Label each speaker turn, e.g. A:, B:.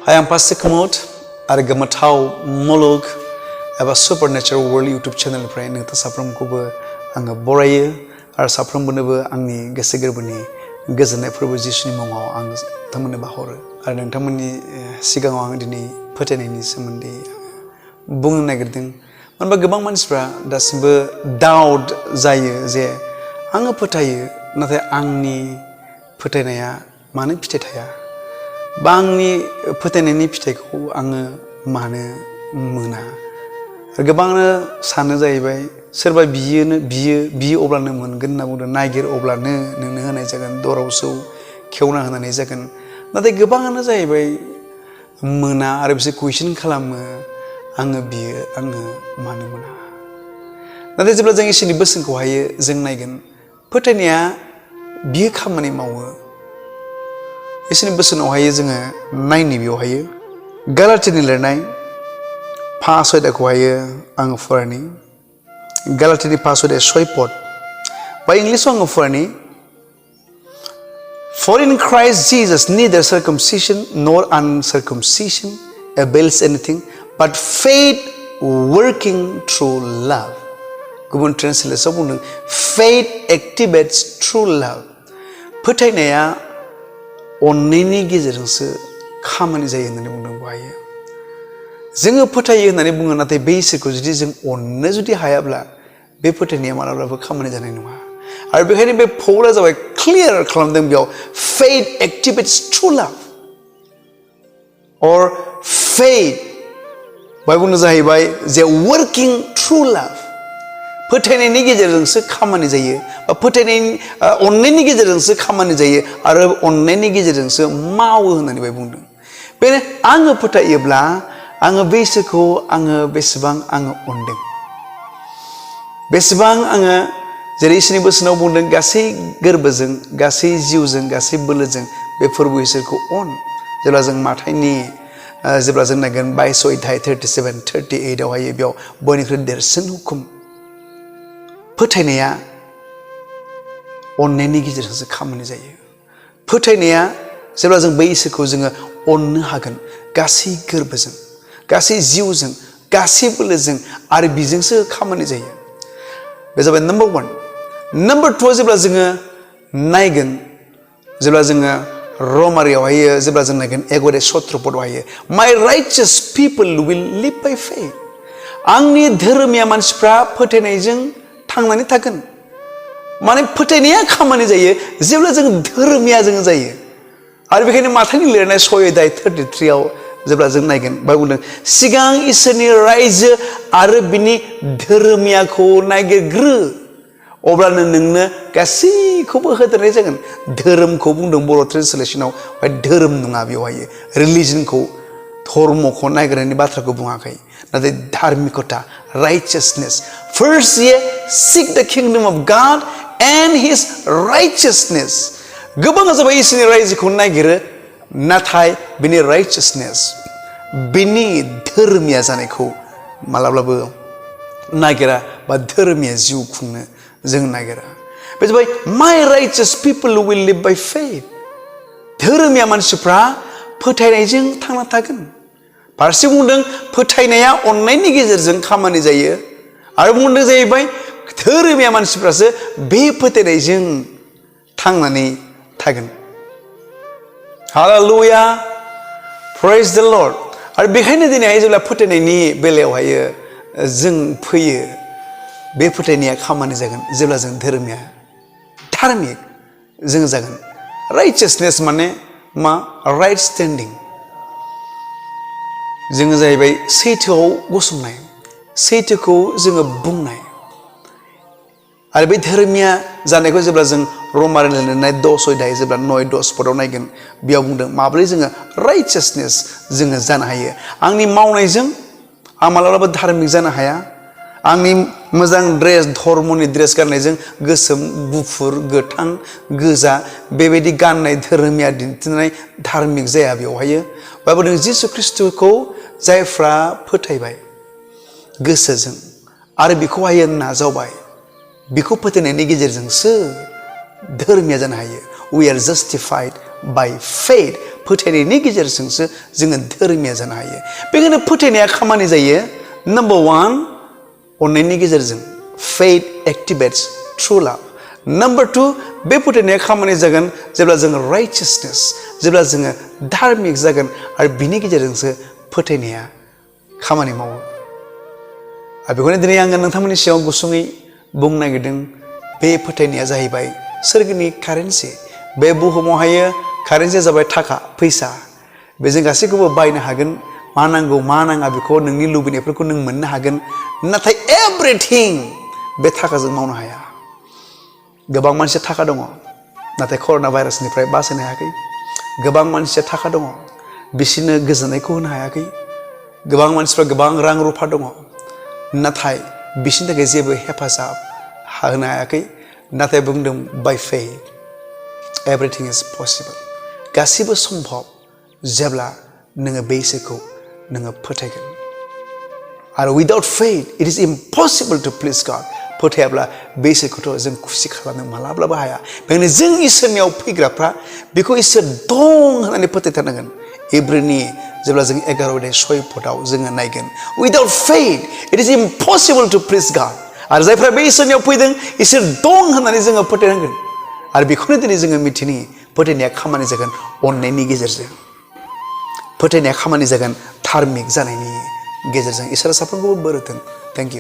A: Hi, I'm By-Ps.kumud Mochahary Bodo Supernatural World YouTube channel फ्राय नोंथां साफ्रोमखौबो आङो बरायो आरो साफ्रोमबोनोबो आंनि गोसो गोरबोनि गोजोननाय फोरबो जिसुनि मुङाव आं नोंथांमोननो बाहरो आरो नोंथांमोननि सिगाङाव आं दिनै फोथायनायनि सोमोन्दै बुंनो नागिरदों मानोना गोबां मानसिफ्रा दासिमबो डाउट जायो जे आङो फोथायो नाथाय आंनि फोथायनाया मानो फिथाइ थाया बा आंनि फोथायनायनि फिथाइखौ आङो मानो मोना गोबाङानो सानो जाहैबाय सोरबा बियो अब्लानो मोनगोन होनना बुंदों नागिर अब्लानो नोंनो होनाय जागोन दराव सौ खेवना होनानै जागोन नाथाय गोबाङानो जाहैबाय मोना आरो बिसोर कुइसन खालामो आङो मानो मोना नाथाय जेब्ला जों इसोरनि बोसोनखौहाय जों नायगोन फोथायनाया बियो खामानि मावो इसोरनि बोसोनावहाय जोङो नायनि बेवहाय गालातिनि लिरनाय 5 अध्यायखौहाय आङो फरायनि गालातिनि 5 अध्याय 6 पद बा इंलिशआव आङो फरायनि For in Christ Jesus neither circumcision nor uncircumcision avails anything but faith working through love. गुबुन ट्रान्सलेशनाव बुंदों faith activates through love. फोथायनाया अननायनि गेजेरजोंसो खामानि जायो होननानै बुंदों बेवहाय जोङो फोथायो होननानै बुङो नाथाय बे इसोरखौ जुदि जों अननो जुदि हायाब्ला बे फोथायनाया मालाबाबो खामानि जानाय नङा आरो बेखायनो बे पौला जाबाय क्लियार खालामदों बेयाव faith activates through love or faith बाय बुंनो जाहैबाय जे working through love फोथायनायनि गेजेरजोंसो खामानि जायो बा फोथायनायनि अननायनि गेजेरजोंसो खामानि जायो आरो अननायनि गेजेरजोंसो मावो होननानै बाय बुंदों बेनो आङो फोथायोब्ला आङो बे इसोरखौ बेसेबां अनदों बेसेबां आङो जेरै इसोरनि बोसोनाव बुंदों गासै गोरबोजों गासै जिउजों गासै बोलोजों बे फोरबो इसोरखौ अन जेब्ला जों माथाइनि जेब्ला जों नायगोन 22 अध्याय 37 38 आवहाय बेयाव बयनिख्रुइ देरसिन हुकुम फोथायनाया अननायनि गेजेरजोंसो खामानि जायो फोथायनाया जेब्ला जों बै इसोरखौ जोङो अननो हागोन गासै गोरबोजों गासै जिउजों गासै बोलोजों आरो बिजोंसो खामानि जायो बे जाबाय नम्बर 1 नम्बर 2 जेब्ला जोङो नायगोन जेब्ला जोङो रमारियावहाय जेब्ला जों नायगोन 11:17 पदआवहाय माय राइटियास people will live by faith आंनि धोरोमिया मानसिफ्रा फोथायनायजों थांनानै थागोन माने फोथायनाया खामानि जायो जेब्ला जों धोरोमिया जों जायो आरो बेखायनो माथाइनि लिरनाय 6 अध्याय 33 आव जेब्ला जों नायगोन बाय बुंदों सिगां इसोरनि रायजो आरो बिनि धोरोमियाखौ नागिरग्रो अब्लानो नोंनो गासैखौबो होदेरनाय जागोन धोरोमखौ बुंदों बर' ट्रान्सलेशनाव बाय धोरोम नङा बेवहाय रिलिजनखौ धर्मखौ नागिरनायनि बाथ्राखौ बुङाखै नाथाय धार्मिकता righteousness first ye seek the kingdom of God and his righteousness गोबां जाबाय इसोरनि रायजोखौ नागिरो नाथाय बिनि righteousness बिनि धोरोमिया जानायखौ मालाब्लाबो नागिरा बा धोरोमिया जिउ खुंनो जों नागिरा बे जाबाय my righteous people will live by faith धोरोमिया मानसिफ्रा फोथायनायजों थांना थागोन फारसे बुंदों फोथायनाया अननायनि गेजेरजों खामानि जायो आरो बुंदों जाहैबाय धोरोमिया मानसिफ्रासो बे फोथायनायजों थांनानै थागोन हालेलुया praise the Lord आरो बेखायनो दिनैहाय जेब्ला फोथायनायनि बेलायावहाय जों फैयो बे फोथायनाया खामानि जागोन जेब्ला जों धोरोमिया धार्मिक जों जागोन राइटियासनेस माने मा राइट स्टेन्डिं जोङो जाहैबाय सैथोआव गसंनाय सैथोखौ जोङो बुंनाय आरो बे धोरोमिया जानायखौ जेब्ला जों रमारियानि लिरनाय 10 अध्याय जेब्ला 9-10 पदआव नायगोन बेयाव बुंदों माब्रै जोङो राइटियासनेस जोङो जानो हायो आंनि मावनायजों आं मालाबाबो धार्मिक जानो हाया आंनि मोजां ड्रेस धर्मनि ड्रेस गाननायजों गोसोम गुफुर गोथां गोजा बेबायदि गाननाय धोरोमिया दिन्थिनाय धार्मिक जाया बेवहाय बाइबेलजों जिसु ख्रीष्टखौ जायफ्रा फोथायबाय गोसोजों आरो बेखौहाय नाजावबाय बेखौ फोथायनायनि गेजेरजोंसो धोरोमिया जानो हायो we are justified by faith फोथायनायनि गेजेरजोंसो जोङो धोरोमिया जानो हायो बेखायनो फोथायनाया खामानि जायो नम्बर 1 अननायनि गेजेरजों faith activates true love number 2 बे फोथायनाया खामानि जागोन जेब्ला जोङो righteousness जेब्ला जोङो धार्मिक जागोन आरो बिनि गेजेरजोंसो फोथायनाया खामानि मावो आरो बेखौनो दिनै आङो नोंथांमोननि सिगाङाव गुसुङै बुंनो नागिरदों बे फोथायनाया जाहैबाय सोरगोनि कारेन्सि बे बुहुमावहाय कारेन्सिया जाबाय थाखा फैसा बेजों गासैखौबो बायनो हागोन मा नांगौ मा नाङा बेखौ नोंनि लुबैनायफोरखौ नों मोननो हागोन नाथाय एभ्रिथिं बे थाखाजों मावनो हाया गोबां मानसिया थाखा दङ नाथाय कर'ना भाइरासनिफ्राय बासायनो हायाखै गोबां मानसिया थाखा दङ बिसोरनो गोजोननायखौ होनो हायाखै गोबां मानसिफ्रा गोबां रां रुफा दङ नाथाय बिसोरनि थाखाय जेबो हेफाजाब होनो हायाखै नाथाय बुंदों by faith everything is possible गासिबो सम्भब जेब्ला नोङो बे इसोरखौ नोङो फोथायगोन आरो without faith it is impossible to please God फोथायाब्ला बे इसोरखौथ' जों खुसि खालामनो मालाब्लाबो हाया बेखायनो जों इसोरनियाव फैग्राफ्रा बेखौ इसोर दं होननानै फोथायथारनांगोन इब्रिनि जेब्ला जों 11:6 जोङो नायगोन without faith it is impossible to please God आरो जायफ्रा बे इसोरनियाव फैदों इसोर दं होननानै जोङो फोथायनांगोन आरो बेखौनो दिनै जोङो मिथिनि फोथायनाया खामानि जागोन अननायनि गेजेरजों फोथायनाया खामानि जागोन धार्मिक जानायनि गेजेरजों इसोरा साफ्रोमखौबो बोर होथों थेंक इउ